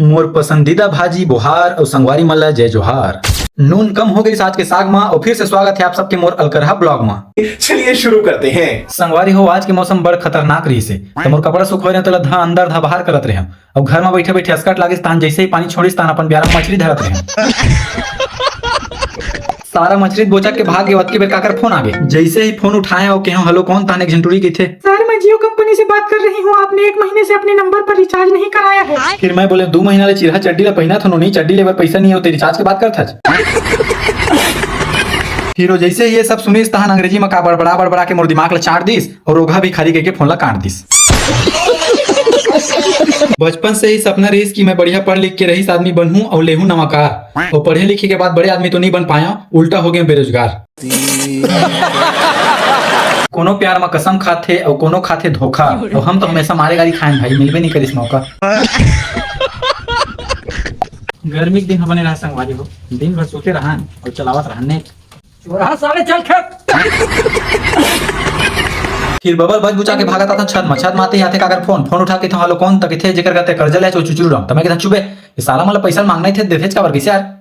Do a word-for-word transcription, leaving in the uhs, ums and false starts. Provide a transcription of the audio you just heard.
मोर पसंदीदा भाजी बोहार अउ संगवारी मन ला जय जोहार। नून कम हो गई आज के साग मा, अउ फिर से स्वागत है आप सबके मोर अलकरहा ब्लॉग मा। चलिए शुरू करते हैं। संगवारी हो, आज के मौसम बड़ खतरनाक रहिस हे, त मोर कपड़ा सुखोए रहे तेला धा अंदर धा बाहर करत रहे, अउ घर मा बैठे बैठे अस्कट लागिस, तान जैसे ही पानी छोड़िस तान अपन बियारा मछली धरत रहे। सारा मछली बोचा के भाग गे, ओतके बेर काकर फोन आ गे। जैसे ही फोन उठाए अउ कहेंव, "हेलो, कौन?" तान एक झन टुरी कहिथे, "सर, मैं जियो कंपनी से बात कर रही हूँ, आपने एक महीने से अपने नंबर पर रिचार्ज नहीं कराया है।" फिर मैं बोले, "दू महीना ले चिरहा चड्डी ला पहिनत हन, नई चड्डी ले बर पैसा नहीं हे, ते रिचार्ज के बात करत हच?" फिर वो जैसे ही ये सब सुनिस, तहन अंग्रेजी में का बड़बड़ा बड़बड़ा के मोर दिमाग ला चाट दिस, अउ ओघा भिखारी कहिके फोन ला काट दिस। बचपन से ही सपना रहिस कि मैं बढ़िया पढ़ लिख के रईस आदमी बनहूं अउ लेहूं नवा कार। अउ पढ़े लिखे के बाद बड़े आदमी तो नहीं बन पाया, उल्टा हो गए बेरोजगार। कोनो प्यार म कसम खाथे अउ कोनो खाथे धोखा, अउ हम तो हमेशा मारे गारी खाएन भाई, मिलबे नहीं करिस मौका। गर्मी के दिन ह बने रहा संगवारी हो, दिन भर सोते रहन अउ चलावत रहन net। चोरहा साले चल खेत। फिर बबल बज बुचा के भागत आथन छत म, छत म आते ही आथे काकर फोन, फोन उठा के कहिथे, "हेलो, कौन?" त कहिथे, "जेकर करा ते कर्जा ले हे, ओ चुचरू राम।" त मैं कहिथन, "चुप बे, ये साला मन ला पैसा मांगना ही थे, देथेच काबर, कइसे यार?"